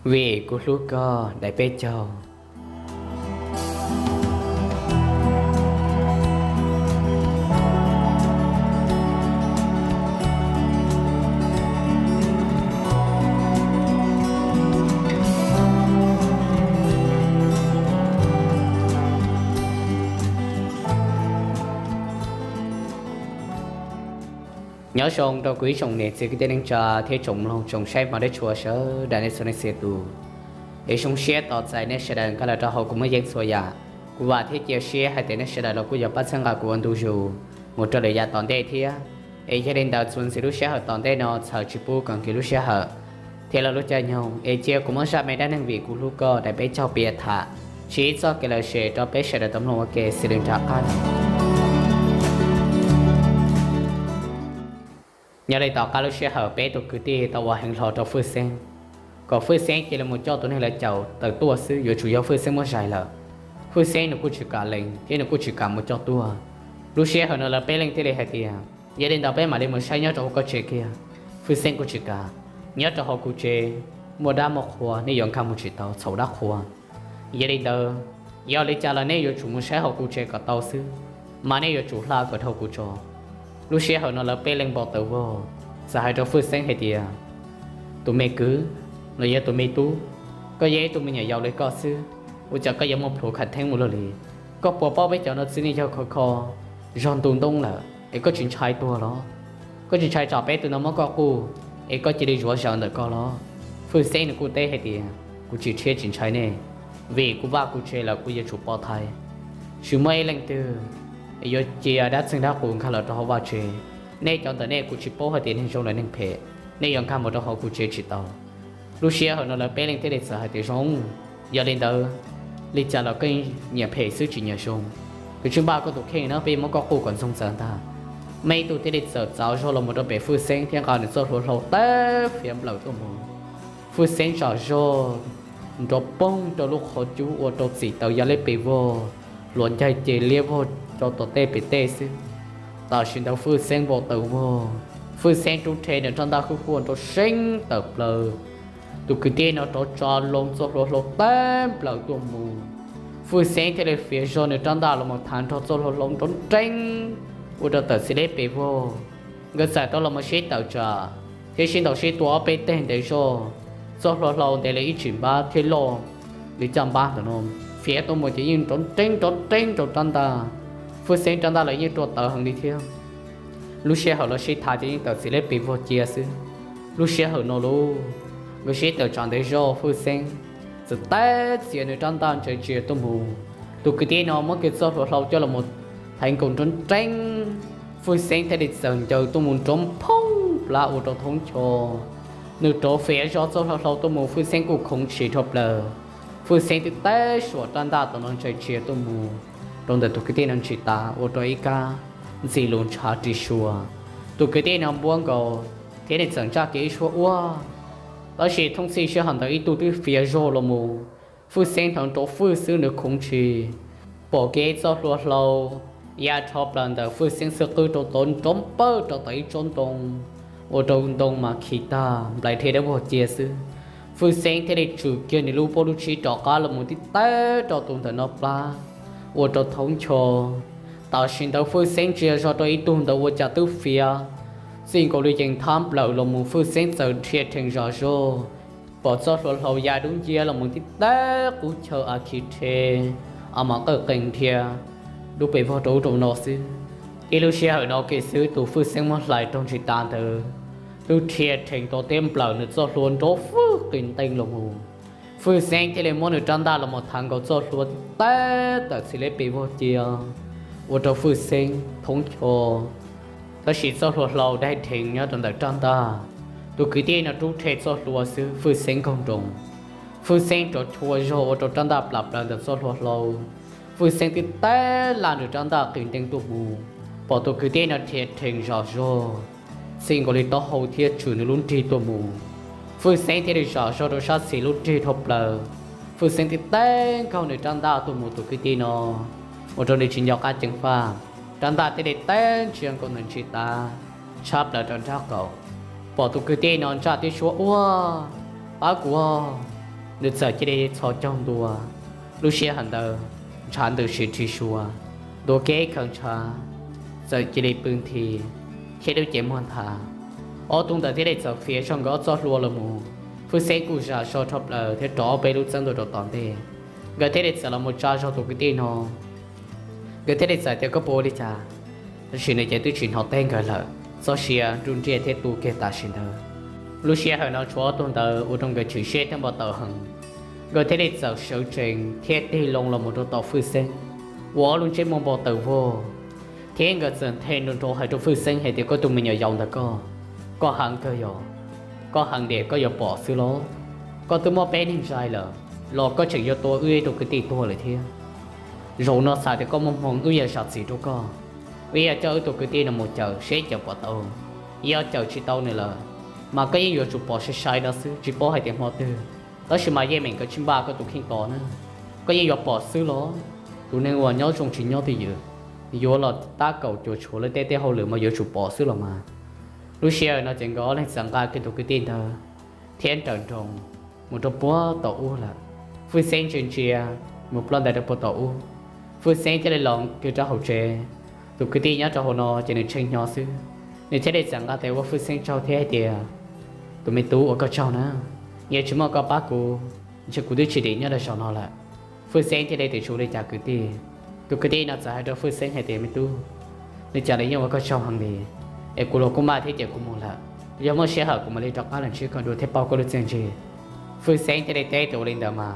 Vim kuv hlub koj, daim peb caug. Nyob zoo rau kuv ib tsoom niam txiv kwv tij neej tsa thiab tsoom mloog tsoom saib hmov dab tshua sawv daws nej txhua leej txhua tus. Es zoo siab tos txais nej sawv daws nkag los rau hauv kuv muaj yeeb txhua yam. Kuv vam thiab cia siab hais tias nej sawv daws los kuj yuav pab txhawb nqa kuv ua ntu zus mus rau lwm yav tom ntej thiab. Es yog li ntawd txuas ntxiv lub sij hawm tom ntej no txhawm tsis pub kom nkim lub sij hawm thiab los lub caij nyoog, es cia kuv muab zaj me dab neeg Vim kuv hlub koj daim peb caug piav tham, siv txoj kev lom zem rau peb sawv daws tau mloog ua ke xws li nram qab no. Nyob li tom qab lub sij hawm peb tus kwv tij tau ua heev hlo rau Fwj Xeeb, kom Fwj Xeeb cia li mus coj tus neeg lawv caum tawm tuaj xwb, yuav tsum yog Fwj Xeeb muab zais lawm. Fwj Xeeb nws kuj tsis kam lees thiab nws kuj tsis kam mus coj tuaj. Lub sij hawm no lawv peb leeg thiaj li hais tias, yog li ntawd peb mam li mus saib nyob rau hauv koj tsev kiag. Fwj Xeeb kuj tsis kam, nyob rau hauv kuv tsev muaj dab muaj qhua, nej yuav nkag mus tsis tau, txhaum dab qhua. Yog li ntawd, yog li cas los nej yuav tsum mus saib hauv kuv tsev kom tau xwb, mas nej yuav tsum hla kom dhau kuv tso. Lub sij hawm no lawv peb leeg npau taws vog, txawm hais rau Fwj Xeeb hais tias, tus me kwv los yog tus me tub, koj yog ib tug me nyuam yaus li koj xwb, ua cas koj yuav muaj plhuav khav theeb ua luaj li? Koj puas paub peb cov no txiv neej yog khov kho zog ntu ntoo lawm es koj tsis ntshai tuag los? Koj tsis ntshai tsam peb tus no muab koj quj es koj cia li zuav zaws ntawm koj los? Fwj Xeeb nws kuj teb hais tias, kuv tsis rhiab tsis ntshai nej, vim kuv vaj kuv tsev lawm kuv yuav tsum pov thaiv. Tsis muaj ib leej twg yuav cia dab txeeg dab qus nkag los rau hauv vaj tsev. Nej cov ntawm nej kuv tsis paub hais tias neeg zoo los neeg phem, nej yuav nkag mus rau hauv kuv tsev tsis tau. Lub sij hawm no lawv peb leeg thiaj li txawm hais tias zoo, yog li ntawd, li cas los koj nyiam phem xwb tsis nyiam zoo. Koj tsis npaj koj tus kheej na, peb muab koj quj kom ntxoog txawv ntag. Muaj ib tug thiaj li txawm txav zog los mus rau pem Fwj Xeeb thiab nqa nws txoj hlua hlau tawv fiav nplawm tuaj mus. Fwj Xeeb tsom zog nrov poog rau lub qhov cub ua rau txim taws ya leb pes vog, hluas ncaig ces liab vog rau tom tej pem tej xwb. Tam sim ntawd Fwj Xeeb npau taws vog, Fwj Xeeb rub rhe nws rab ntaj hwj huaj nrov seeb tawm plaws. Tus kwv tij no rov tsa loo txoj hlua hlau tawv nplawm tuaj mus. Fwj Xeeb thiaj li fiav zog nws rab ntaj los mus thav nrog txoj hlua hlau nrov nreeb ua rau tawm txim leb pes vog. Nkawd txawm tau los mus sib tawm tsam thiab sib ntaus sib tua ob peb teg ntev zog. Txoj hlua hlau ntev li ib tsim npab thiab loj li caj npab ntawm no, fiav tuaj mus ces yeej nrov nreeb nrov nreeb rau rab ntaj. Fwj Xeeb rab ntaj los yeej rua tawv heev li thiab. Lub sij hawm los sib thav ces yeej tawm txim leb pes vog cia xwb. Lub sij hawm no lauj, nkawd sib tawm tsam ntev zog, Fwj Xeeb txawm teb txiav nws rab ntaj ntsaws tsias tuaj mus. Tus kwv tij no muab kiag txoj hlua hlau coj los mus thaiv nkaus nrov nreeb, Fwj Xeeb thiaj li txawm ncaws tuaj mus nrov phoob plab ua rau thoob ncho. Nws rov fiav zog txoj hlua hlau tuaj mus, Fwj Xeeb kuj khoov tshis dhau plaws. Fwj Xeeb twb teb suam rab ntaj tom no ntsaws tsias tuaj mus rau ntawm tus kwv tij no ntsis tav ua rau ib kab ntxim lus ntshav ris sua. Tus kwv tij no npuab nkaus thiab nws txawm ntsaj kiag ib suab uab. Tab sis thoob txhij sij hawm ntawd ib tug twb fiav zog los mus, Fwj Xeeb hnov nrov fwj xwb nws khoov tshis, pom kiag txoj hlua hlau ya rho plaws ntawm Fwj Xeeb xwb qwb rau tod nrov npawj rau tom ib tsob ntoo, ua rau ntoo mas khi tag nplaim rhe dawb vog cia xwb. Fwj Xeeb thiaj li tsum kiag nws lub pob lub tsib rov qab los mus tib tawb rau tus ntawm no plab, ua rau thoob ncho. Tam sim ntawd Fwj Xeeb ntsia zog rau ib tug ntawd ua cas twb fiav txij nkaus li yees thab nplawm los mus, Fwj Xeeb txawm dhia rhees zom zog, pom txoj hlua hlau ya dub nciab los mus tib tawb qub chaw a khi rhe, a mas qawj qees dhia dub pes vog rau ub rau no xwb. Ib lub sij hawm no kiag xwb tus Fwj Xeeb muab hlais raug ntsis tav ntawd, twb dhia rhees tau teb nplawm nws txoj hlua nrov fwj qis ntees los mus. Fwj Xeeb thiaj li muab nws rab ntaj los mus thav nkaus txoj hlua tib tawb tawm txhis leb pes vog cia, ua rau Fwj Xeeb thoob ncho. Tab sis txoj hlua hlau dai dheev nyob rau ntawm rab ntaj. Tus kwv tij no rub rhe txoj hlua xwb, Fwj Xeeb nkaug nroos. Fwj Xeeb rov chua zog ua rau rab ntaj plam plaws ntawm txoj hlua hlau. Fwj Xeeb twb teb laj nws rab ntaj qis ntees tuaj mus, pom tus kwv tij no dhia rhees zom zog, txij nkaus li taub hau thiab tswm nws lub nrig tuaj mus. Fwj Xeeb thiaj li zom zog rau sab xis lub nrig dhau plaws. Fwj Xeeb twb teb nkaug nws rab ntaj tuaj mus tus kwv tij no, ua rau nws tsis nco qab ceev faj. Rab ntaj thiaj li teb ntsia nkaus ntawm ntsis tav tshab plaws rau nrab qaum, pom tus kwv tij no ntsaj tib suab uab, pab kuv os. Nws txawm cia li txhos caug ntua, lub sij hawm ntawd ntshav ntws siv ris sua, ntua kev khaws ntshav, txawm cia li pw nthi thiab lub cev muag nthav. Ob tug ntawd thiaj li txawm fiav zog nkawd ob txoj hlua los mus. Fwj Xeeb kuj zam zog rho plaws thiab rov ob peb lub txeeb ntua rau tom ntej. Nkawd thiaj li txawm los mus tsa zog tus kwv tij no. Nkawd thiaj li txawm tias koj puas ua li cas, tab sis nws ces twb tsis hnov teb nkawd lawm, txoj sia nruj nriaj thiab tu kiag tam sim ntawd. Lub sij hawm no tshuav ob tug ntawd ua rau nkawd chwv siab thiab npau taws heev. Nkawd thiaj li txawm sawv tsees thiab tig loo los mus rau tom Fwj Xeeb, ua ob lub ntsej muag npau taws vog, thiab nkawd txawm nthe nrov nrov hais rau Fwj Xeeb hais tias koj tus me nyuam yaus ntawd koj, koj heev kawg yog, koj heev diam koj yuav pom xwb los? Koj twb muab peb neeg zais lawm los koj tseem yuav tua wb ib tug kwv tij tuag lawm thiab. Zaum no xav tias koj muaj hmoo wb yuav zam txim rau koj, wb yuav coj wb tus kwv tij no mus cawm seb cawm puas tau. Yog cawm tsis tau nws lawm mas koj yeej yuav tsum pom sai sai no xwb, tsis paub hais tias hmo twg, tab sis mas yeej meem koj tsis npaj koj tus kheej tos na, koj yeej yuav pom xwb los? Tus neeg uas nyob zoo tsis nyob twj ywm, yuav los tab kaum cuam tshuam lawv tej tej hauj lwm mas yuav tsum pom xwb los mas. Lub sij hawm no ces nkawd ob leeg txawm nqa kiag tus kwv tij ntawd thiab nrawm nroos mus rau puag tom ub lawm. Fwj Xeeb ntsia ntsia mus ploj ntais rau puag tom ub. Fwj Xeeb thiaj li los kiag rau hauv tsev. Tus kwv tij nyob rau hauv no ces nws tshee hnyo xwb, nws thiaj li txawm nqa tes ua Fwj Xeeb tsaug thiab hais tias tus me tub, ua koj tsaug na, yog tsis muaj koj pab kuv, ntshe kuv twb tsis dim nyob rau zaum no lawm. Fwj Xeeb thiaj li tias tsis ua li cas kwv tij. Tus kwv tij no txawm hais rau Fwj Xeeb hais tias me tub, li cas los yeej ua koj tsaug heev li, es kuv los kuj maj thiab ces kuv mus lawm, yog muaj sij hawm kuv mam li rov qab los ntsib koj dua thiab pauj koj lub txiaj ntsig. Fwj Xeeb thiaj li teb tias ua li ntawd mas.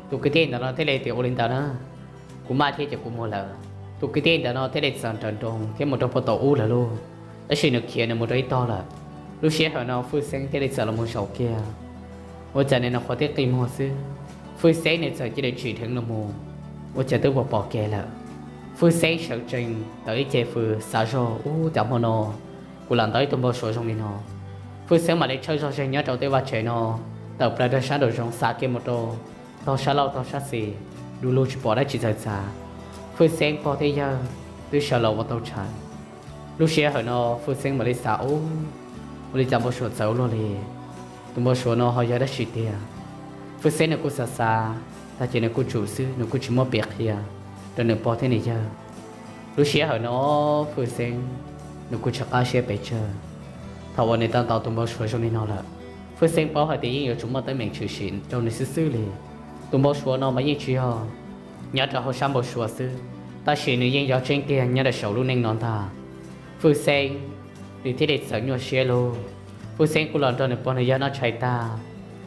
Tus kwv tij ntawd no thiaj li tias ua li ntawd na, kuv maj thiab ces kuv mus lawm. Tus kwv tij ntawd no thiaj li txawm nrawm nroos thiab mus rau puag tom ub lawm lauj, tab sis nws khiav nws mus rau ib tog lawm. Lub sij hawm no Fwj Xeeb thiaj li txawm los mus zaum kiag, ua cas nws nws qhuav tib qi muag xwb, Fwj Xeeb nws txawm cia li tsim dheev los mus, ua cas twb pom kev lawm. Fwj Xeeb sawv tsees tawm ib ce fws xav zog ub, cas hmo no kuv lam ntaus ib tug npau suav zoo li no. Fwj Xeeb mam li tshawb zog zeeg nyob rau tej vaj tsev no, tawm plaws rau sab nraum zoov xav kiag mus rau tog sab laug tog sab xis, du lug tsis pom dab tsi txawv txav. Fwj Xeeb pog thiab yawg twb sawv los ua tau tshais. Lub sij hawm no Fwj Xeeb mam li xav ub, ua li cas npau suav txawv ua luaj li, tus npau suav no ho yog dab tsi tiag? Fwj Xeeb nws kuj xav xav tag ces nws kuj tsum xwb, nws kuj tsis muab piav qhia rau nws pog thiab nws yawg. Lub sij hawm no Fwj Xeeb nws kuj tsis qab siab pes tsawg, thaum uas nws tau ntaus tus npau suav zoo li no lawm. Fwj Xeeb paub hais tias yeej yuav tsum muaj teeb meem tshwm sim rau nws xwb xwb li. Tus npau suav no mas yeej tsis yog nyob rau hauv sab npau suav xwb, tab sis nws yeej yog tseeb tiag nyob rau saum lub neej no ntag. Fwj Xeeb nws thiaj li txawm nyuaj siab lauj. Fwj Xeeb kuj los nrog nws pog nws yawg noj tshais tag,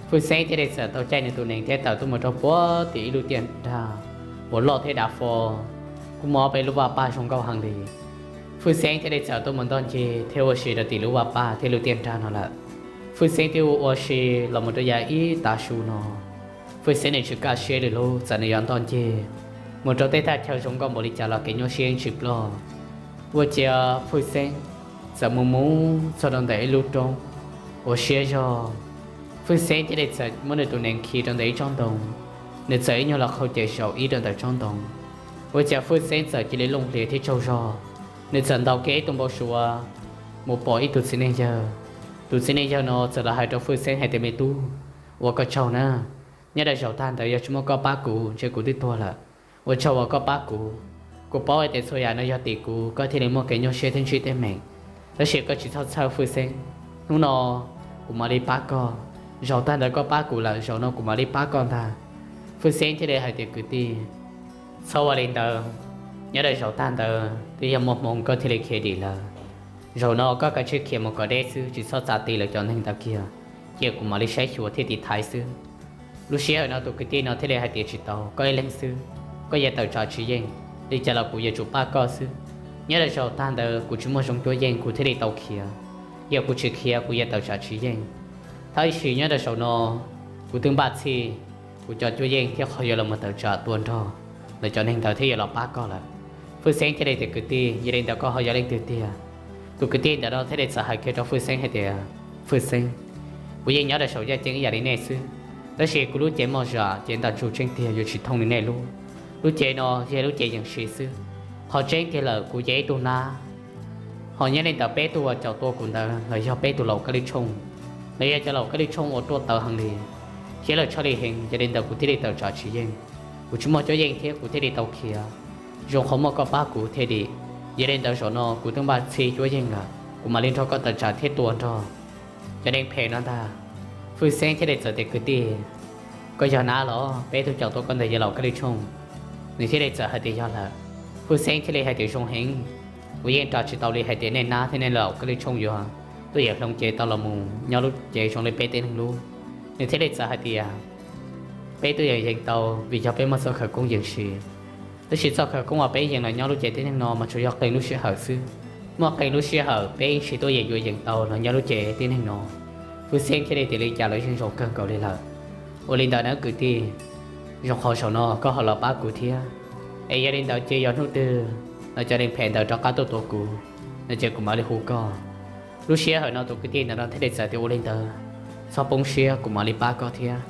Fwj Xeeb thiaj li txawm tau caij nws tus nees thiab tawm tuaj mus rau puag tim ib lub tiaj nrag uas loj thiab dav fo, kuj muaj ob peb lub vaj paj zoo nkauj heev li. Fwj Xeeb thiaj li txawm tuaj mus ntoj ncig thiab ua si rau tim lub vaj paj thiab lub tiaj nrag no lawm. Fwj Xeeb twb ua ua si los mus rau yav ib tav su no, Fwj Xeeb nws tsis kaj siab li lauj, txawm nws yuav ntoj ncig mus rau tej thaj chaw zoo nkauj npaum li cas los kev nyuaj siab yeej tsis ploj. Ua ciav Fwj Xeeb txawm mus mus txog rau ntawm ib lub roob uas siab zog. Fwj Xeeb thiaj li txawm muab nws tus nees khi rau ntawm ib tsob ntoo, nws txawm ib nyuag los qhau ces zaum ib rau ntawm tsob ntoo. Ua ciav Fwj Xeeb txawm cia li looj hlias thiab tsaug zog, nws txawm ntaus kiag ib tug npau suav mus pom ib tug txiv neej yawg. Tus txiv neej yawg no txawm los hais rau Fwj Xeeb hais tias me tub, ua koj tsaug na, nyob rau zaum tag ntawd yog tsis muaj koj pab kuv ntshe kuv twb tuag lawm. Ua tsaug uas koj pab kuv, kuv paub hais tias txhua yam no yog tim kuv koj thiaj li muaj kev nyuaj siab thiab ntsib teeb meem, tab sis koj tsis txhob txhawj Fwj Xeeb, hnub no kuv mam li pab koj. Zaum tag ntawd koj pab kuv lawm, zaum no kuv mam li pab koj ntag. Fwj Xeeb thiaj li hais tias kwv tij, txhob ua li ntawd, nyob rau zaum tag ntawd twb yog muaj hmoo koj thiaj li khiav dim lawm. Zaum no koj kav tsij khiav mus kom deb xwb, tsis txhob txav ti lawv cov neeg ntawd kiag, cia kuv mam li saib xyuas thiab tiv thaiv xwb. Lub sij hawm no tus kwv tij no thiaj li hais tias tsis tau, koj ib leeg xwb, koj yuav tawm tsam tsis yeej, li cas los kuv yuav tsum pab koj xwb. Nyob rau zaum tag ntawd kuv tsis muaj zoo cuab yeej kuv thiaj li tau khiav, yog kuv tsis khiav kuv yuav tawm tsam tsis yeej. Tab sis nyob rau zaum no kuv twb npaj txhij kuv cov cuab yeej thiab qhov yuav los mus tawm tsam tua nrog lawv cov neeg ntawd thiab yuav los pab koj lawm. Fwj Xeeb thiaj li tias kwv tij, yog li ntawd koj ho yog leej twg tiag? Tus kwv tij ntawd no thiaj li txawm hais kiag rau Fwj Xeeb hais tias, Fwj Xeeb, kuv yeej nyob rau saum yaj ceeb ib yam li nej xwb, tab sis kuv lub cev moj zam ces ntaj ntsug tseeb tiag yuav tsis thooj li nej lub. Lub cev no yog lub cev yees siv xwb. Qhov tseeb tiag lawm kuv yog ib tug nab, ho nyob li ntawm peb tug uas caum tua kuv ntawd los yog peb tus laus kab lij tshooj, los yog cov laus kab lij tshooj uas ruaj tawv heev li. Khiav lawm tshaj li heev, yog li ntawd kuv thiaj li tawm tsam tsis yeej. Kuv tsis muaj cuab yeej thiab kuv thiaj li tau khiav. Zoo qhov muaj koj pab kuv thiaj li. Yog li ntawd zaum no kuv twb npaj txhij cuab yeej lawm, kuv mam li nrog koj tawm tsam thiab tua nrog cov neeg phem no ntag. Fwj Xeeb thiaj li txawm tias, Kwv tij, koj yog nab los? Peb tug caum tua koj ntawd yog laus kab li tshooj? Nws thiaj li txawm hais tias, Yog lawm. Fwj Xeeb thiaj li hais tias, Zoo heev, kuv yeej ras tsis tau li hais tias nej nab thiab nej laus kab li tshooj yuav tuaj yawm hloov cev tau los mus nyob lub cev zoo li peb tib neeg lub. Nws thiaj li txawm hais tias, Peb tuaj yeem yees tau vim yog peb muaj txoj khawv koob yees siv. Tab sis txoj khawv koob uas peb yees los nyob lub cev tib neeg no mas tsuas yog qee lub sij hawm xwb. Muaj qee lub sij hawm peb yeej tsis tuaj yeem yuav yees tau los nyob lub cev tib neeg no. Fwj Xeeb thiaj li tias, Li cas los yeej zoo kawg nkaus li lawm. Ua li ntawd na kwv tij, zoo qhov zaum no koj ho los pab kuv thiab. Es yog li ntawd ces yog hnub twg no cov neeg phem ntawd rov qab tuaj tua kuv no ces kuv mam li hu koj. Lub sij hawm no tus kwv tij ntawd no thiaj li txawm tias, Ua li ntawd txhob poob siab, kuv mam li pab koj thiab.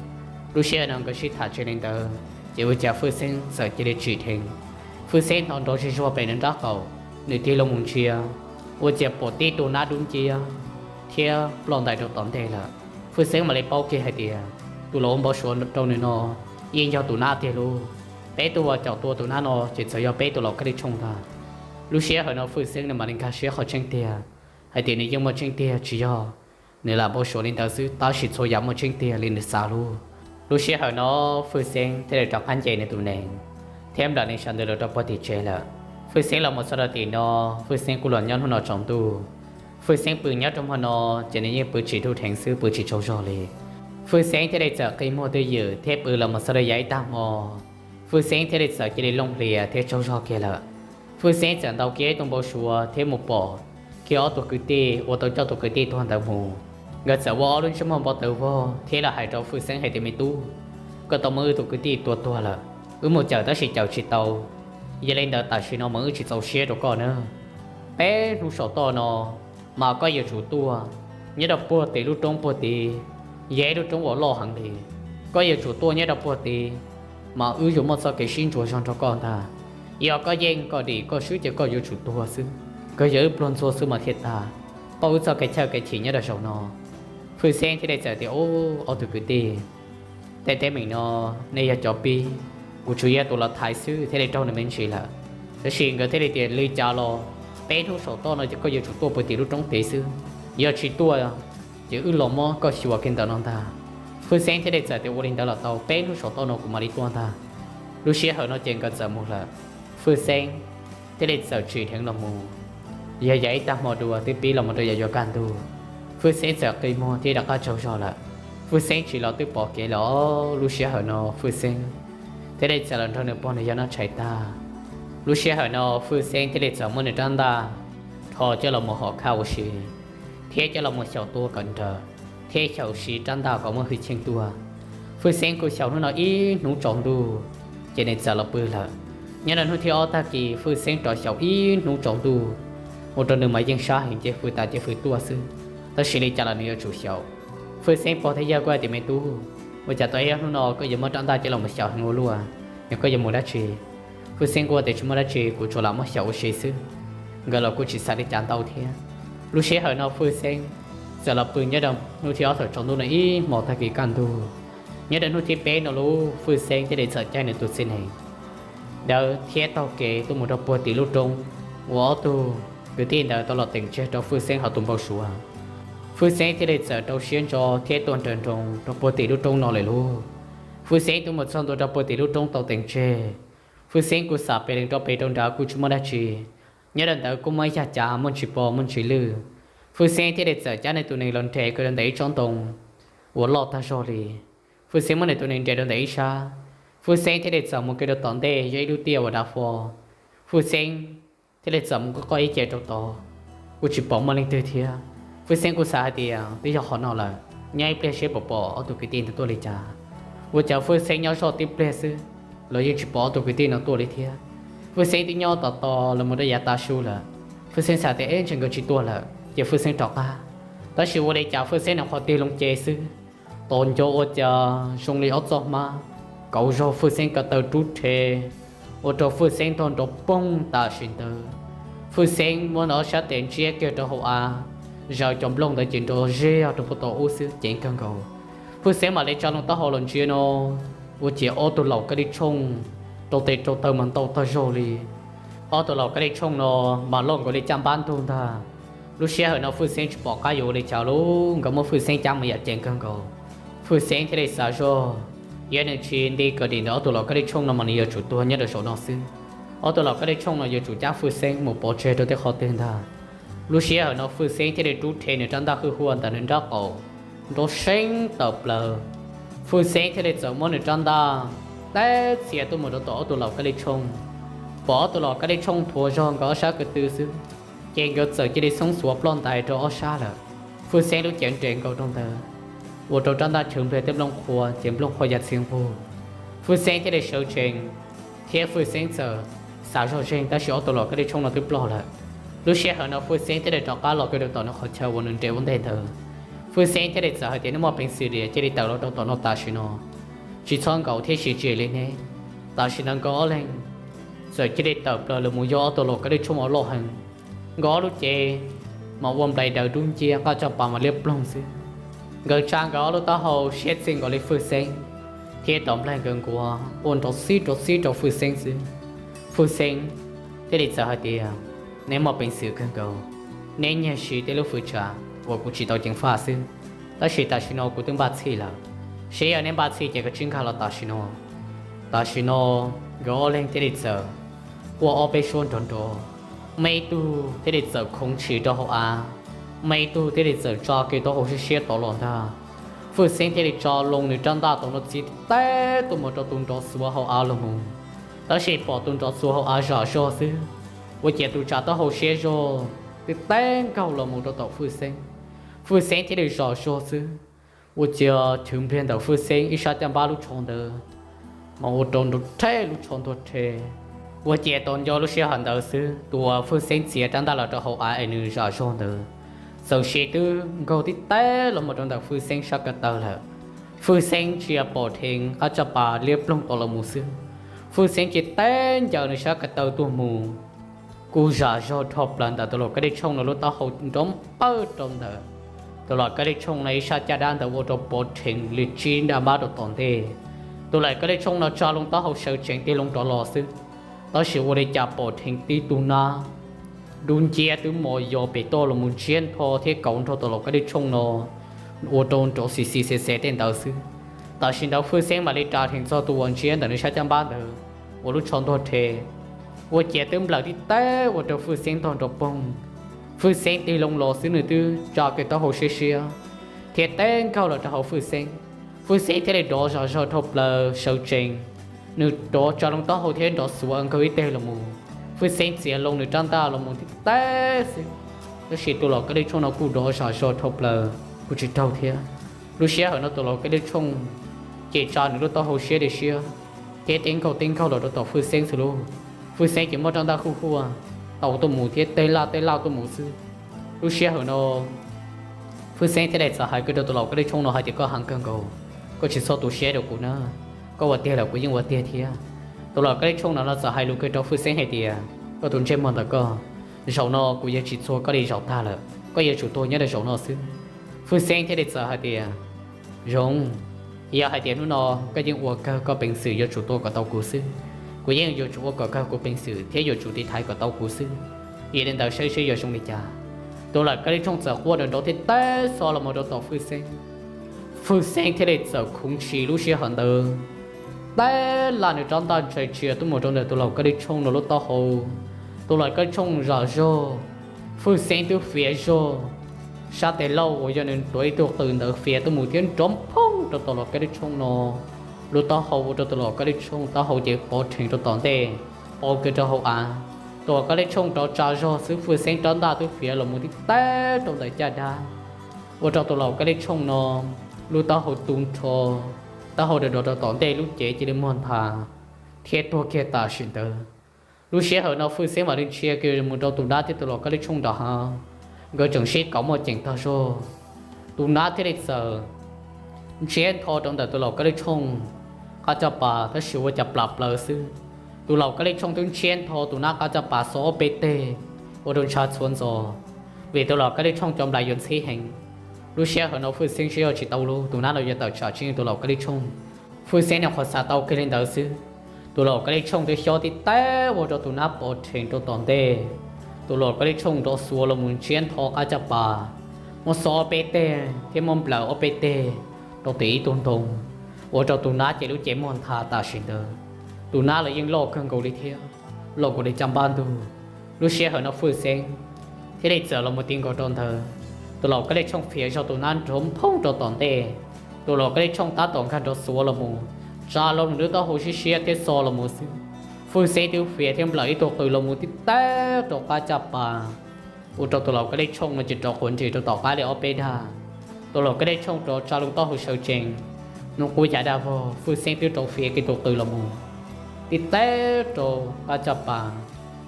Lub sij hawm no nkawd sib tham tseg li ntawd ces ua cas Fwj Xeeb txawm cia li tsim dheev. Fwj Xeeb hnov nrov zig zuag pem nws nraub qaum, nws tig loo mus ntsia, ua cas pom tib tug nab dub nciab thiab ploj ntais rau tom ntej lawm. Fwj Xeeb mam li paub kiag hais tias tus los ua npau suav rau nws no yeej yog tus nab tiag lauj. Peb tug uas caum tua tus nab no ces txawm yog peb tus laus kab li tshooj ntag. Lub sij hawm no Fwj Xeeb nws mam li nkag siab qhov tseeb tiag hais tias nws yeej muaj tseeb tiag, tsis yog nws lam npau suav li ntawd xwb, tab sis txhua yam muaj tseeb tiag li nws xav lauj. Lub sij hawm no Fwj Xeeb thiaj li rov qab nce nws tus nees thiab nplawm nws sawv ntawd los rau puag tim tsev lawm. Fwj Xeeb los mus txog rau tim no, Fwj Xeeb kuj los nyob hnub no tsaus ntuj. Fwj Xeeb pw nyob rau hmo no ces nws yeej pw tsis dub dheev xwb, pw tsis tsaug zog li. Fwj Xeeb thiaj li txawm qi muag twj ywm thiab pw los mus txog rau yav ib tag hmo, Fwj Xeeb thiaj li txawm cia li looj hlias thiab tsaug zog kiag lawm. Fwj Xeeb txawm ntaus kiag ib tug npau suav thiab mus pom kiag ob tug kwv tij uas tau coj tus kwv tij tuag ntawd mus. Nkawd txawm ua ob lub ntsej muag npau taws vog thiab los hais rau Fwj Xeeb hais tias, Me tub, koj tau muab wb tus kwv tij tua tuag lawm. Wb mus cawm tab sis cawm tsis tau. Yog li ntawd tam sim no mas wb tsis txaus siab rau koj na. Peb hnub saum toj no mas koj yuav tsum tuaj nyob rau puag tim lub roob puag tid, yog ib lub roob uas loj heev li. Koj yuav tsum tuaj nyob rau puag tid mas wb yuav muaj txoj kev sib ntsuas zog nrog koj ntag. Yog koj yeej koj dim koj swb ces koj yuav tsum tuag xwb. Koj yog wb pluag ntxhua xwb mas thiaj tag, pauj wb txoj kev chawj kev chim nyob rau zaum no. Fwj Xeeb thiaj li txawm tias, Ub, ob tug kwv tij, tej teeb meem no nej yog cov pib, kuv tsuas yog tus los thaiv xwb thiaj li raug nws me ntsis lawm. Tab sis nkawd thiaj li tias, Li cas los peb hnub saum toj no ces koj yuav tsum tuaj puag tim lub roob tid xwb, yog tsis tuaj ces wb los muab koj xyuas kiag ntawm no ntag. Fwj Xeeb thiaj li txawm tias, Ua li ntawd los tau, peb hnub saum toj no kuv mam li tuaj ntag. Lub sij hawm no ces nkawd txawm mus lawm. Fwj Xeeb thiaj li txawm tsim dheev los mus. Yog yav ib tag hmo dua twb pib los mus rau yav yuav kaj ntug, Fwj Xeeb txawm qi muag thiab rov qab tsaug zog lawm. Fwj Xeeb tsim los twb pom kev lawm. Lub sij hawm no Fwj Xeeb thiaj li txawm los nrog nws pog nws yawg noj tshais tag. Lub sij hawm no Fwj Xeeb thiaj li txawm muab nws rab ntaj rho coj los mus hom khaj ua si, thiab coj los mus xyaum tua kom nrawm, thiab xyaum siv rab ntaj kom muaj hwj chim tuaj. Fwj Xeeb kuj xyaum hnub no ib hnub tsaus ntuj, ces nws txawm los pw lawm. Nyob rau hnub thib ob tag kis Fwj Xeeb rov xyaum ib hnub tsaus ntuj, ua rau nws mas yeej sab heev ces fwj tas ces fwj tuaj xwb, tab sis li cas los nws yuav tsum xyaum. Fwj Xeeb pog thiab yawg kuj hais tias, Me tub, ua cas tau ib ob hnub no koj yuav muab rab ntaj coj los mus xyaum heev ua luaj, yog koj yuav mus dab tsi? Fwj Xeeb kuj tias, Tsis muaj dab tsi, kuv tsuas lam muab xyaum ua si xwb. Nkawd los kuj tsis xav li cas ntau thiab. Lub sij hawm no Fwj Xeeb txawm los pw nyob rau hnub thib ob thaum tsaus ntuj no ib hmos tag kis kaj ntug. Nyob rau hnub thib peb no lub Fwj Xeeb thiaj li txawm caij nws tus txiv nees dawb thiab taug kev tuaj mus rau puag tim lub roob uas ob tug kwv tij ntawd tau los teem tseg rau Fwj Xeeb hauv tus npau suav. Fwj Xeeb thiaj li txawm rau siab ntso thiab tuaj nrawm nroos rau puag tim lub roob no lawm lauj. Fwj Xeeb tuaj mus txog ntua rau puag tim lub roob tau teem tseg. Fwj Xeeb kuj xam pem lees rau pem rau nrad kuj tsis muaj dab tsi. Nyob rau ntawd kuj muaj ib yag cav muaj ntsis pos muaj ntsis lwj. Fwj Xeeb thiaj li txawm cab nws tus nees los nres kiag rau ntawm ib tsob ntoo uas loj tag zog li. Fwj Xeeb muab nws tus nees nres rau ntawm ib sab. Fwj Xeeb thiaj li txawm mus kiag rau tom ntej yog ib lub tiaj uas dav fo. Fwj Xeeb thiaj li txawm mus qoj ib ce rau tod, kuj tsis pom muaj leej twg thiab. Fwj Xeeb kuj xav hais tias twb yog qhov no lawm, nyob ib pliag seb puas pom ob tug kwv tij ntawd tuaj li cas. Ua cas Fwj Xeeb nyob zoj tib pliag xwb los yeej tsis pom ob tug kwv tij no tuaj li thiab. Fwj Xeeb twb nyob tos tos los mus rau yav tav su lawm. Fwj Xeeb xav tias, Eb, ntshe nkawd tsis tuaj lawm, ces Fwj Xeeb rov qab. Tab sis ua li cas Fwj Xeeb nws qhov tig loo ce xwb, tos nco ua cas zoo li ob txoj hmab kauv zog Fwj Xeeb ko taw rub rhe, ua rau Fwj Xeeb ntog nrov poog tam sim ntawd. Fwj Xeeb muab nws ob sab tes ntsiab kiag rau hauv av, zaws cov nplooj ntawd ces nrov zig rau puag tom ub xwb, ceev kawg nkaus. Fwj Xeeb mam li tsa loo taub hau los ntsia no, ua ciav ob tug laus kab lij tshooj rau tes rau taw mas ntau tag zog li. Ob tug laus kab lij tshooj no mas loj nkaus li caj npab ntug ntag. Lub sij hawm no Fwj Xeeb tsis pom qab yuav ua li cas li, nkawd muab Fwj Xeeb cab mus yam ceev kawg nkaus. Fwj Xeeb thiaj li xav zog, yog nws tsis nti kom dim ntawm ob tug laus kab lij tshooj no mas nws yuav tsum tuag nyob rau saum no xwb. Ob tug laus kab lij tshooj no yuav tsum cab Fwj Xeeb mus pov tseg rau tej qhov twg ntag. Lub sij hawm no Fwj Xeeb thiaj li rub rhe nws rab ntaj hwj huam ntawm nws nrab qaum, nrov seeb tawm plaws. Fwj Xeeb thiaj li txawm muab nws rab ntaj teb txhia tuaj mus rau tom ob tug laus kab lij tshooj. Pom ob tug laus kab lij tshooj thuav zog nkawd ob sab ko tw xwb, ces nkawd txawm cia li xoob xuav ploj ntais rau ob sab lawm. Fwj Xeeb lub cev nres nkaus rau ntawd, ua rau rab ntaj chwv npliag tej nplooj qhuav ces nplooj qhuav ya txhia nqug. Fwj Xeeb thiaj li sawv tsees, thiab Fwj Xeeb txawm xav zog zeeg tab sis ob tug laus kab lij tshooj no twb ploj lawm. Lub sij hawm no Fwj Xeeb thiaj li rov qab los kiag rau tom nws qhov chaw uas nws nres ua ntej ntawd. Fwj Xeeb thiaj li txawm hais tias, nej muaj peev xwm li cia li tawm los rau tom no tam sim no, tsis txhob nkaum thiab sim tsis li ne. Tam sim ntawd nkawd ob leeg txawm cia li tawm plaws los mus yog ob tug laus kab lij tshooj uas loj heev. Nkawd ob lub cev mas ua nplai daws dub nciab, qab caj pas mas liab ploog xwb. Nkawd tsa nkawd ob lub taub hau siab txij nkaus li Fwj Xeeb, thiab tom nplais nkawd nkuav ua nrov xib nrov xib rau Fwj Xeeb xwb. Fwj Xeeb thiaj li txawm hais tias, neb muaj peev xwm kawg nkaus, neb nyiag siv tej lub fwv tsa uas kuv tsis tau ceev faj xwb, tab sis tam sim no kuv twb npaj txhij lawm. Seb yog neb npaj txhij ces koj tsij nkag los tam sim no. Tam sim no nkawd ob leeg thiaj li txawm quaj ob peb suab nrov nrov, muaj ib tug thiaj li txawm khoov ntshis rau hauv av, muaj ib tug thiaj li txawm tso kiag taub hau siab siab tod los ntag. Fwj Xeeb thiaj li tso loo nws rab ntaj tom no txiav tib teg tuaj mus rau tus nrov xuav hauv av los mus, tab sis pom tus nrov xuav hauv av zam zog xwb, ua ciav tus tsa taub hau siab zog twb tib teg nkaug los mus rau tom Fwj Xeeb. Fwj Xeeb thiaj li zam zog xwb, ua ciav chwv npliag ntawm Fwj Xeeb ib sab caj npab lub tsho ntawd mas ua rau nrov rhe lub tsho ntuag rhe. Ua ciav tau nco lub sij hawm ntawd xwb tus uas Fwj Xeeb txiav rab ntaj los rau hauv av es nws zam zog ntawd txawm sim twb nkaug tib teg los mus rau ntawm Fwj Xeeb sab ko taw lawm. Fwj Xeeb ntsia pom dheev qab caj pas liab ploog tod los mus xwb, Fwj Xeeb cia li teb ncaws nws sab ko taw tuaj mus. Kuj zam zog dhau plaws ntawm tus laus kab lij tshooj no lub taub hau nrov npawj rau ntawm tus laus kab lij tshooj no ib sab caj dab ntawd ua rau pov dheev li tsib nra npab rau tom ntej. Tus laus kab lij tshooj no tsa loo taub hau sawv tsees tig loo rov los xwb, tab sis ua li cas pom dheev tib tug nab dub nciab twb mos yos pem toj los mus ntsiab nrho thiab kauv nrog tus laus kab lij tshooj no ua rau nrov xis xis xes xes tej ntawd xwb. Tam sim ntawd Fwj Xeeb mam li ras dheev txog tus uas ntsiab ntawm nws sab caj npab ntawd uas lub tsho ntuag rhe, ua ciav twb nplawm tib teg ua rau Fwj Xeeb ntog nrov poog. Fwj Xeeb tig loo los xwb nws twb tsa kiag taub hau siab siab thiab teb nkaug los rau hauv Fwj Xeeb. Fwj Xeeb thiaj li rov zam zog dhau plaws sawv tsees, nws rov tsa loo taub hau thiab nrov xuav nkaug ib teg los mus. Fwj Xeeb txiav loo nws rab ntaj los mus tib teg xwb, tab sis tus laus kab lij tshooj no kuj rov zam zog dhau plaws kuj tsis raug thiab. Lub sij hawm no tus laus kab lij tshooj ces tsa nws lub taub hau siab li siab thiab teb nkaug teb nkaug los rau tom Fwj Xeeb xwb lauj. Fwj Xeeb ces muab rab ntaj huj huaj tau tuaj mus thiab tej laj tej laj tuaj mus xwb. Lub sij hawm no Fwj Xeeb thiaj li txawm hais kiag rau tus laus kab lij tshooj no hais tias, koj heev kawg nkaus, koj tsis txhob tu siab rau kuv na, koj ua tiag lawm kuv yeej ua tiag thiab. Tus laus kab lij tshooj no no txawm hais lus kiag rau Fwj Xeeb hais tias, koj tus ntsej muag ntawm koj, zaum no kuv yuav tsis txuag koj li zaum tag lawm, koj yuav tsum tuag nyob rau zaum no xwb. Fwj Xeeb thiaj li txawm hais tias, zoo, yog hais tias hnub no koj yeej ua kawg koj peev xwm yuav tsum tua kom tau kuv xwb, kuv yeej yuav tsum ua kom kawg kuv peev xwm thiab yuav tsum tiv thaiv kom tau kuv xwb. Yog li ntawd saib seb yuav zoo li cas. Tus laus kab lij tshooj txawm quaj nrov nrov thiab teb xov los mus rau tom Fwj Xeeb. Fwj Xeeb thiaj li txawm khoov ntshis lub sij hawm ntawd, teb laj nws rab ntaj ntshai tsia tuaj mus rau ntawm tus laus kab lij tshooj no lub taub hau. Tus laus kab lij tshooj zam zog, Fwj Xeeb twb fiav zog, sab tes laug uas yog nws tuav ib tug qws ntawd fiav tuaj mus thiab nrov phooj rau tus laus kab lij tshooj no lub taub hau ua rau tus laus kab lij tshooj taub hau ces pov rhees rau tom ntej, pov kiag rau hauv av. Tus laus kab lij tshooj rov tsa zog xwb Fwj Xeeb rab ntaj twb fiav los mus tib teg rau ntawm caj dab, ua rau tus laus kab lij tshooj no lub taub hau tu nrho, taub hau rov rov rau tom ntej lub cev cia li muag nthav thiab tuag kiag tam sim ntawd. Lub sij hawm no Fwj Xeeb mam li ntsia kiag mus rau tus nab thiab tus laus kab lij tshooj nram hav, nkawd tseem sib kauv muaj ceem tag zog. Tus nab thiaj li txawm ntsiab nrho rau ntawm tus laus kab lij tshooj qab caj pas tab sis ua cas plam plaws xwb. Tus laus kab lij tshooj twb ntsiab nrho tus nab qab caj pas xo ob peb teg ua rau ntshav txhuav ntxos, vim tus laus kab lij tshooj cov nplais yuav ntxhib heev. Lub sij hawm no Fwj Xeeb saib yog tsis tau lub, tus nab los yuav tawm tsam tseeb tus laus Kab Lij Tshooj. Fwj Xeeb nyuam qhuav xav tau kiag li ntawd xwb, tus laus Kab Lij Tshooj twb xyob tib teg ua rau tus nab pov rhees rau tom ntej. Tus laus Kab Lij Tshooj rov xuav los mus ntsiab ntho qab caj pas, muab xob ob peb teg thiab muab nplawm ob peb teg rau tim ib tug ntoo, ua rau tus nab ces lub cev muag ntha tam sim ntawd. Tus nab los yeej loj kawg nkaus li thiab, loj nkaus li caj npab ntug. Lub sij hawm no Fwj Xeeb thiaj li txawm los mus ti nkaus rau ntawd. Tus laus Kab Lij Tshooj fiav zog tus nab nrov nphoob rau tom ntej. Tus laus Kab Lij Tshooj tab tom nkag nrov xuav los mus, tsa lo lub taub hau siab siab thiab xo los mus xwb, Fwj Xeeb twb fiav thiab nplawm ib tug qws los mus tib teg rau qab caj pas, ua rau tus laus Kab Lij Tshooj no ces rov quav nres rau tom qab li ob peb dag. Tus laus Kab Lij Tshooj rov tsa lo taub hau sawv tsees, hnub qub yav dag vog Fwj Xeeb twb rov fiav kiag tus qws los mus tib teg rau qab caj pas,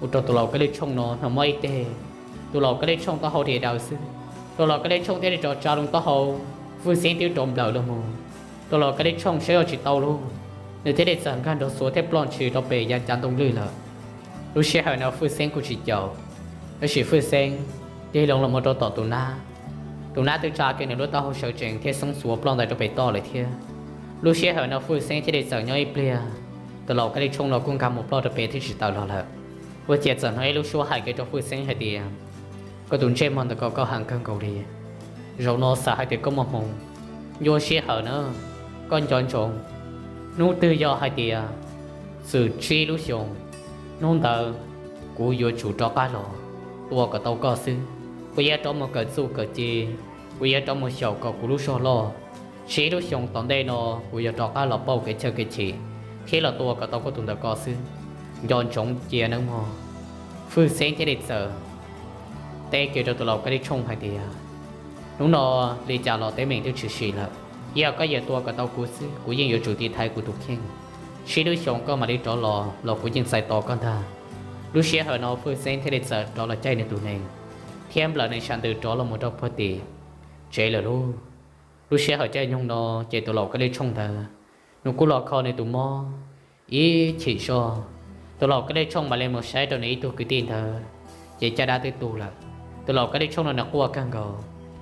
ua rau tus laus Kab Lij Tshooj no hnov mob ib teg. Tus laus Kab Lij Tshooj taub hau diav daws xwb, tus laus Kab Lij Tshooj thiaj li rov tsa lo taub hau, Fwj Xeeb twb rov nplawm los mus. Tus laus Kab Lij Tshooj saib yog tsis tau lub, nws thiaj li txawm nkag nrov xuav thiab ploj ntshis rau pem yav cav ntoo lwj lawm. Lub sij hawm no Fwj Xeeb kuj tsis caum, tab sis Fwj Xeeb tig loo los mus rau tom tus nab. Tus nab twb tsa kiag nws lub taub hau sawv tsees thiab xoob xuav ploj ntais rau pem toj lawm thiab. Lub sij hawm no Fwj Xeeb thiaj li txawm nyob ib pliag, tus laus Kab Lij Tshooj no kuj nkag mus ploj rau pem thiab tsis tawm los lawm. Ua ciav txawm hnov ib lub suab hais kiag rau Fwj Xeeb hais tias, koj tus ntsej muag ntawm ko koj heev kawg nkaus li, zaum no xav hais tias koj muaj hmoo, ncua sij hawm na, koj nco ntsoov, hnub twg yog hais tias txwm tsib lub xyoos, hnub ntawd kuv yuav tsum rov qab los tua kom tau koj xwb. Kuv yuav rov mus kawm txuj kawm ci, kuv yuav rov mus xyaum kom kuv lub zog loj. Tsib lub xyoos tom ntej no kuv yuav rov qab los pauj kev chaw kev chim thiab los tua kom tau koj tus ntawm ko xwb. Nco ntsoov cia nawb mog. Fwj Xeeb thiaj li txawm teb kiag rau tus laus Kab Lij Tshooj hais tias, hnub no li cas los teeb meem twb tshwm sim lawm, yog koj yuav tua kom tau kuv xwb kuv yeej yuav tsum tiv thaiv kuv tus kheej. Tsib lub xyoos koj mam li rov los los kuv yeej txais tos koj ntag. Lub sij hawm no Fwj Xeeb thiaj li txawm rov los caij nws tus nees thiab nplawm nws sab ntws rov los mus rau puag tim tsev lawm lauj. Lub sij hawm caij nyoog no ces tus laus Kab Lij Tshooj ntawd nws kuj los kho nws tus mob ib chim zog. Tus laus Kab Lij Tshooj mam li mus saib rau nws ib tug kwv tij ntawd, ces caj dab twb tu lawm. Tus laus Kab Lij Tshooj no nws quaj kawg nkaus,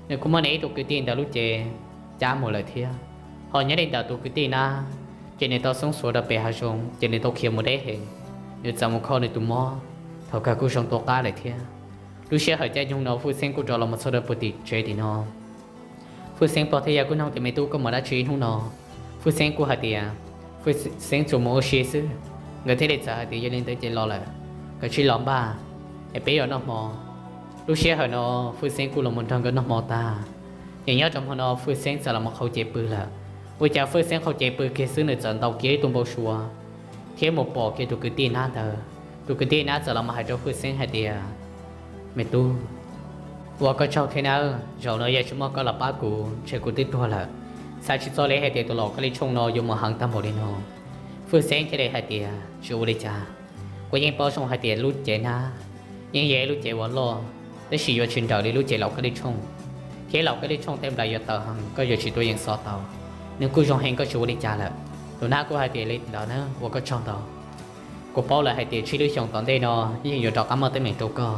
nws kuj muab nws ib tug kwv tij ntawd lub cev cab mus lawm thiab. Ho nyob li ntawm tus kwv tij nab, ces nws tau xoob xuav rau pem hav zoov ces nws tau khiav mus deb heev, nws txawm mus kho nws tus mob, thaum kawg kuj zoo tua qab lawm thiab. Lub sij hawm caij nyoog no Fwj Xeeb kuj rov los mus txog rau puag tim tsev tim no. Fwj Xeeb pog thiab yawg kuj nug tias, me tub, koj mus dab tsi hnub no? Fwj Xeeb kuj hais tias, Fwj Xeeb tsuas mus ua si xwb. Nkawd thiaj li txawm hais tias, yog li ntawd ces los lawm, koj cia li los npaj es peb yuav noj hmo. Lub sij hawm no Fwj Xeeb kuj los mus nrog nkawd noj hmo tag, ces nyob rau hmo no Fwj Xeeb txawm los mus qhau cev pw lawm. Ua cas Fwj Xeeb qhau cev pw kiag xwb nws txawm ntaus kiag ib tug npau suav thiab mus pom kiag tus kwv tij nab ntawd. Tus kwv tij nab txawm los mus hais rau Fwj Xeeb hais tias, me tub, ua koj tsaug thiab nawb, zaum no yog tsis muaj koj los pab kuv ntshe kuv twb tuag lawm. Xav tsis txog li hais tias tus laus Kab Lij Tshooj no yuav mus heev tag npaum li no. Fwj Xeeb thiaj li hais tias, tsis ua li cas, kuv yeej paub zoo hais tias lub cev nab yeej yog ib lub cev uas loj, tab sis yuav tsis nrawm li lub cev laus Kab Lij Tshooj, thiab laus Kab Lij Tshooj tej nplawm yuav tawv heev, koj yuav tsis tuaj yeem xo tau. Nws kuj zoo heev, koj tsis ua li cas lawm. Tus nab kuj hais tias, li ntawd na, ua koj tsaug ntau. Kuv paub lawm hais tias tsib lub xyoos tom ntej no yeej yuav rov qab muaj teeb meem rau koj.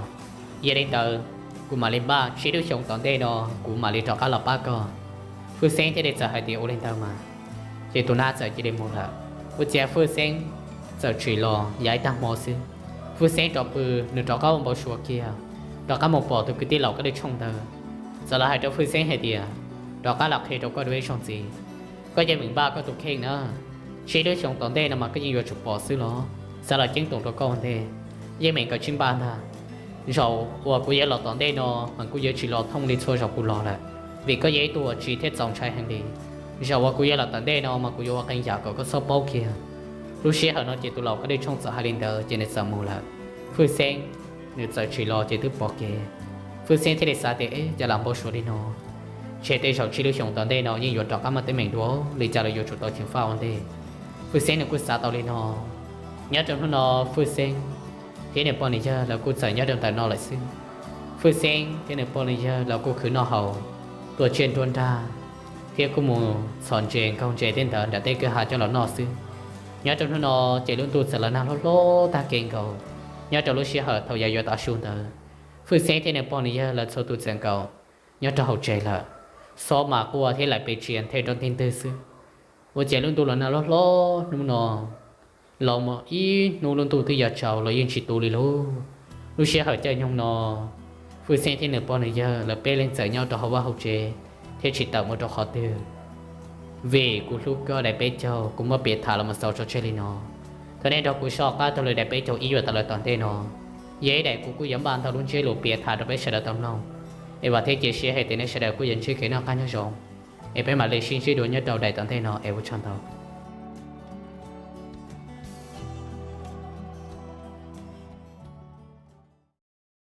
Yog li ntawd, kuv mam li npaj tsib lub xyoos tom ntej no kuv mam li rov qab los pab koj. Fwj Xeeb thiaj li txawm hais tias, ua li ntawd mas. Ces tus nab txawm cia li mus lawm. Ua ciav Fwj Xeeb txawm tsim los yav ib tag hmo xwb, Fwj Xeeb rov pw, nws rov qab ua npau suav kiag, rov qab mus pom tus kwv tij laus Kab Lij Tshooj ntawd. Txawm los hais rau Fwj Xeeb hais tias, rov qab los qhia rau koj dua ib zaug ntxiv, koj yeej meem npaj koj tus kheej na. Tsib lub xyoos tom ntej no mas koj yeej yuav tsum pom xwb los, xav los ceeb toom rau koj ua ntej, yeej meem koj tsis npaj ntag. Zaum uas kuv yuav los tom ntej no mas kuv yuav tsis los thooj li txhua zaus kuv los lawm, vim koj yog ib tug uas tsim thiab txaus ntshai heev li. Zaum uas kuv yuav los tom ntej no mas kuv yuav ua qee yam kom koj txhob paub kiag. Lub sij hawm no ces tus laus Kab Lij Tshooj txawm hais li ntawd ces nws txawm mus lawm. Fwj Xeeb nws txawm tsim los ces twb pom kev. Fwj Xeeb thiaj li xav tias, eb, cas lam npau suav li no, ntshe tej zaum tsib lub xyoos tom ntej no yeej yuav rov qab muaj teeb meem dua li cas los yuav tsum tau ceev faj ua ntej. Fwj Xeeb nws kuj xav tau li no. Nyob rau hnub no Fwj Xeeb thiab nws pog nws yawg lawv kuj txawm nyob rau ntawm no lawm xwb. Fwj Xeeb thiab nws pog nws yawg lawv kuj khwv noj haus, tua tsiaj nruab nrag, thiab kuj mus txhom ntses nkaug ntses tej ntawd nram tej kwj ha coj los noj xwb. Nyob rau hnub no ces lub ntuj txawm los nag hlob hlob tag kev nkaus. Nyob rau lub sij hawm thaum yav yuav tav su ntawd, Fwj Xeeb thiab nws pog nws yawg lawv txhua tus txawm nkaum nyob rau hauv tsev lawm. xob mas quaj thiab lawv pes tsia nthe rau ntej ntwg xwb. Ua cas lub ntuj los nag loj hlob hnub no, los mus ib hnub lub ntuj twb yuav tsaus los yeej tsis tu li lauj. Lub sij hawm caij nyoog no, Fwj Xeeb thiab nws pog nws yawg lawv peb leeg txawm nyob rau hauv vaj hauv tsev thiab tsis tawm mus rau qhov twg. Vim kuv hlub koj daim peb caug, kuv muab piav tham los mus xaus tso tseg li no. Thov nej nrog kuv soj qab taug lw daim peb caug ib yuav tawm los tom ntej no. Yog ib daim kuv kuj yuav npaj ntau lub ntsiab lus piav tham rau peb sawv daws tau mloog. Es vam thiab cia siab hais tias nej sawv daws kuj yuav ntsib kev noj qab nyob zoo. Es peb mam li sib ntsib dua nyob rau daim tom ntej no es ua tsaug ntau.